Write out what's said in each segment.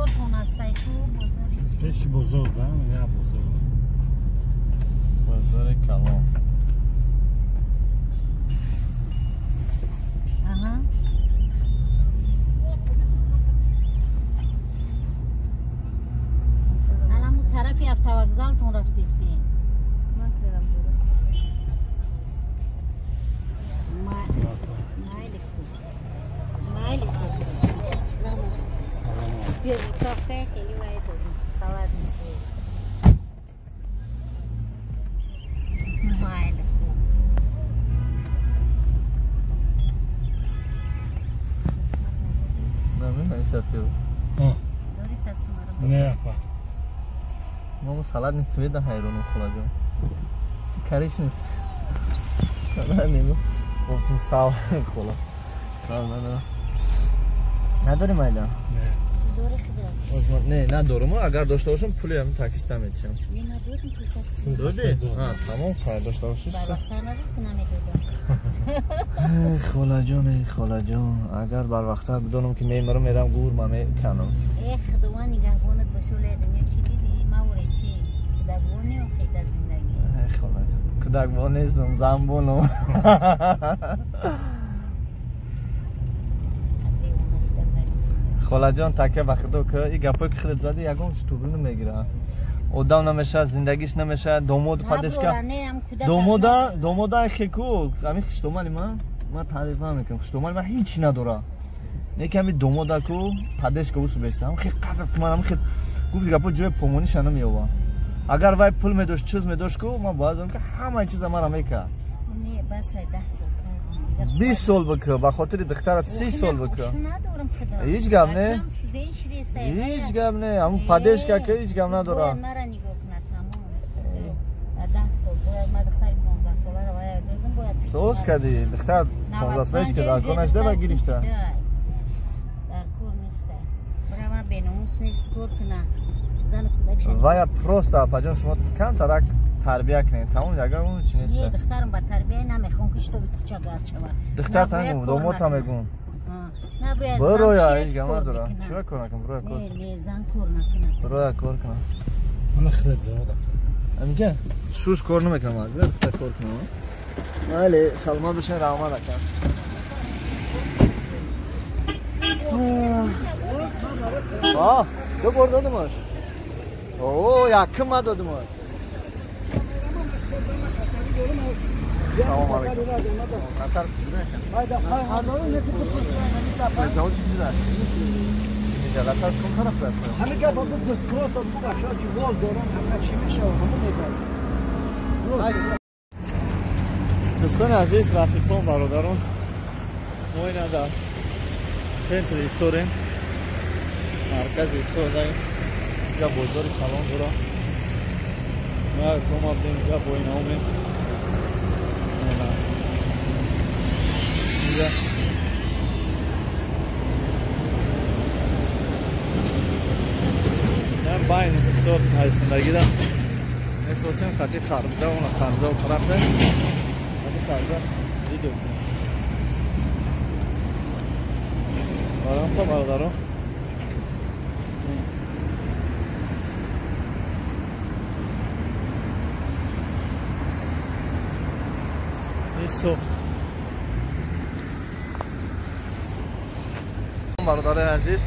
Бозор тонастай ку бозори. Пеши бозор, да? Я бозор. Бозори калон. Аҳа. Алан тарафи автовокзалтон рафтистем. Ман кардам ҷора. Майли хуб. Майли хуб. Тохта хеле вай дорем. Салат мехӯрем. Майли хуб. Намешапил. Дори сатсмара. Не, апа. Мамо салат ницведа ҳайронам холаҷон. Кариш ниц. Салат нему. Гуфтум сав хола. Сав надорам. Надори майда? Не. Дори худо. Не, надорам. Агар дошта бошам пули ҳам таксита метиҳам. Не, надорам пул такси. Доди? А, тамом, хай дошта бошӣ. Барвақттар надод ки намедодам. Эй холаҷон, эй холаҷон, агар барвақттар бидонам ки мемирам, мерам гӯрма меканам. Э, худованд нигаҳбонат бошад, оле дунё чӣ дидӣ? Ма оре чӣ? Кӯдакбонӣ охи дар зиндагӣ. Эй холаҷон, кӯдакбон нестам, занбонам. Холаҷон, такя ба худо ки ин гапое ки худат задӣ ягон туғри намегирад. Одам намешавад, зиндагиш намешавад, домод падешка. Домода, домода хеку, ҳамин хуштомали ман, ман таъриф намекунам. Хуштомали ман ҳеҷ надорад. Не ки ҳамин домода ку падешка усу беста. Ҳам хел қадр ман ҳам хел гуфт гапо ҷои помониша намеёбам. Агар вай пул медошт, чиз медошт ку, ман бояд донам ки ҳамаи чиза мара мекард. Не, бас 10 сол. 20 сол бикӯ, ба хотири духтарат 30 сол бикӯ. Ҳеҷ гап не. Ҳеҷ гап не. Ҳамун падешка ки ҳеҷ гап надорад. Мара нигоҳ кунад тамом. 10 сол бояд ман духтари 15 соларо вай додам бояд. Соз кардӣ, духтар 15 солаш ки дар кор нашуда ва гирифта. Дар кор неста. Бара ман беномус нест кор куна. Зан кӯдакша. Вая просто апаҷон шумо камтарак тарбия кунед, тамом ягон он чи нест. Не, духтарам ба тарбия намехоҳам ки шитоби кӯча гард шавад. Духтар та мегӯм, домод та мегӯм. Броя, ҳеҷ гап надорад. Чиро кор накунам? Броя кор. Не, зан кор накунад. Броя кор кунам. Мана хлеб завод ака. Амиҷа, шуш кор намекунам, броя духтар кор кунам. Майли, саломат бошед, раҳмат ака. А, ду бор додумаш. О, якум ма додумаш. Салом алейкум. Қатар ҳамин гап просто бачаҳо ки воз доранд ҳама чӣ мешавад ҳама мебаранд. Дӯстони азиз, рафиқон, бародарон, мо ина дар центри Ҳисорем, маркази Ҳисор даем. Инҷа бозори калон дорад. Мо як омадем инҷа бо ина омем. Инҷа байни Ҳисор ҳайсандагида мехостем хати харбза, она харбза тарафе хати харбза видео кунем. Барам та бародарон. Ҳисор бародарони азиз,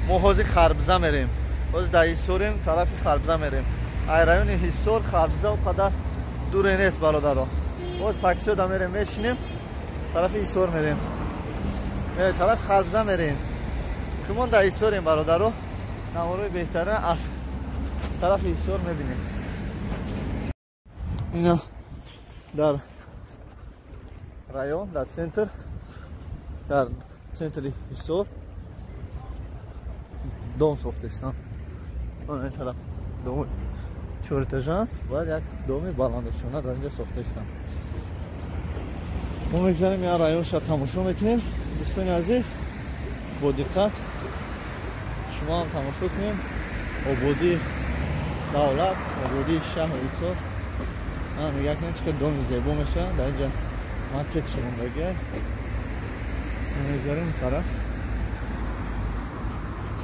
мо ҳозир харбза мерем. Ҳозир дар Ҳисорем, тарафи харбза мерем. Ай райони Ҳисор харбза он қадар дуре нест бародаро. Ҳозир таксио да мерем, мешинем, тарафи Ҳисор мерем. Тарафи харбза мерем. Мо дар Ҳисорем бародаро. Наворои беҳтарин аз тарафи Ҳисор мебинем. Ина дар район, дар центр, дар центри Ҳисор дом сохтестам. Он ин тараф доми чортажан, бояд як доми баландошона дар инҷа сохтестам. Мо мегзарем як районша тамошо мекунем. Дӯстони азиз, бо диққат шумо ҳам тамошо кунем. Ободии давлат, ободии шаҳри Ҳисор. Ман мегӯям ки чӣ қадр доми зебо мешавад. Дар инҷа макет шавондагиа. Мо мегзарем ин тараф.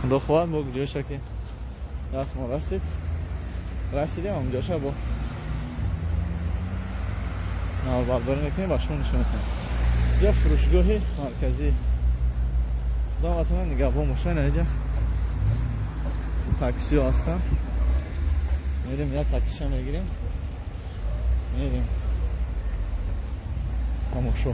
Худо хоҳад бо ҷоша ки даст мо расид. Расидем ҳамҷоша бо навбардорӣ мекунем, ба шумо нишон метиҳем. Ҷа фурӯшгоҳи марказӣ. Худо ватана нигаҳбон боша. Инаҷа таксиҳо ҳастанд. Мерем як таксиша мегирем. Мерем. Тамошо.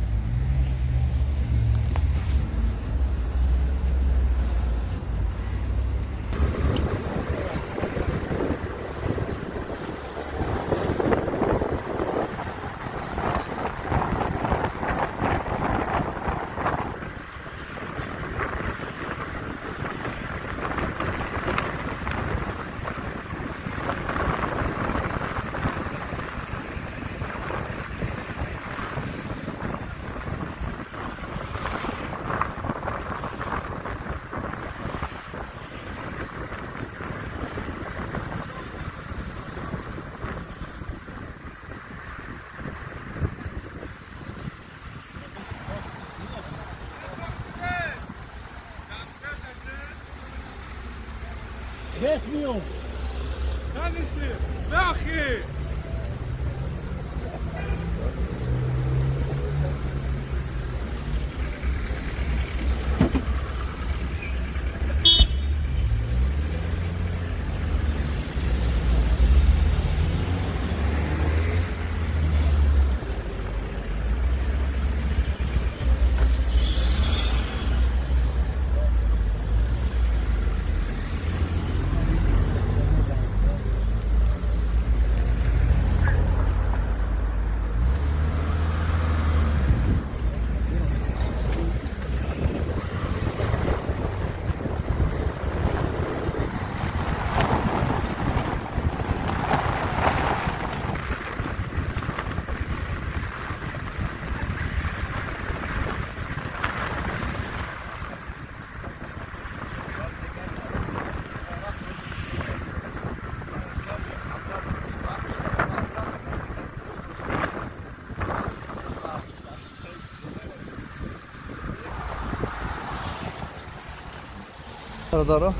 Бародаро,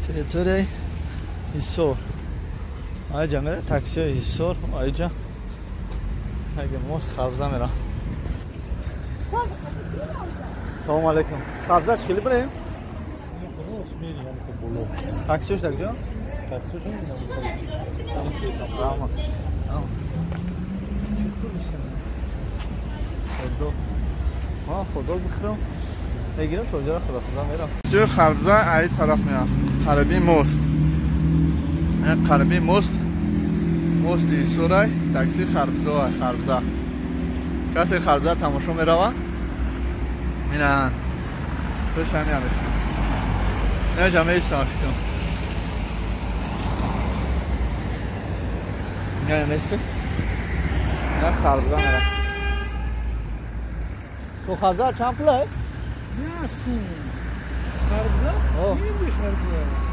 территорияи Ҳисор. Айҷа мере таксиҳои Ҳисор, айҷа аге мо харбза мерам. Салом алейкум. Харбза чӣ хеле бирем? Таксиҳош дар куҷо? Раҳмат. Худо бихӯрам. Мегирам то ҷои худо худо мерам. Сӯи харбза ай тараф меам. Қариби мост. Қариби мост. Мости Ҳисорай, такси харбза, харбза. Касе харбза тамошо мерава? Ина. Пеш ҳамин ҳамешам. Ина ҷамъ истам фикр. Ина мести? Ина харбза мера. То харбза чанд пул? Не сум. Харбза? Ними харбза.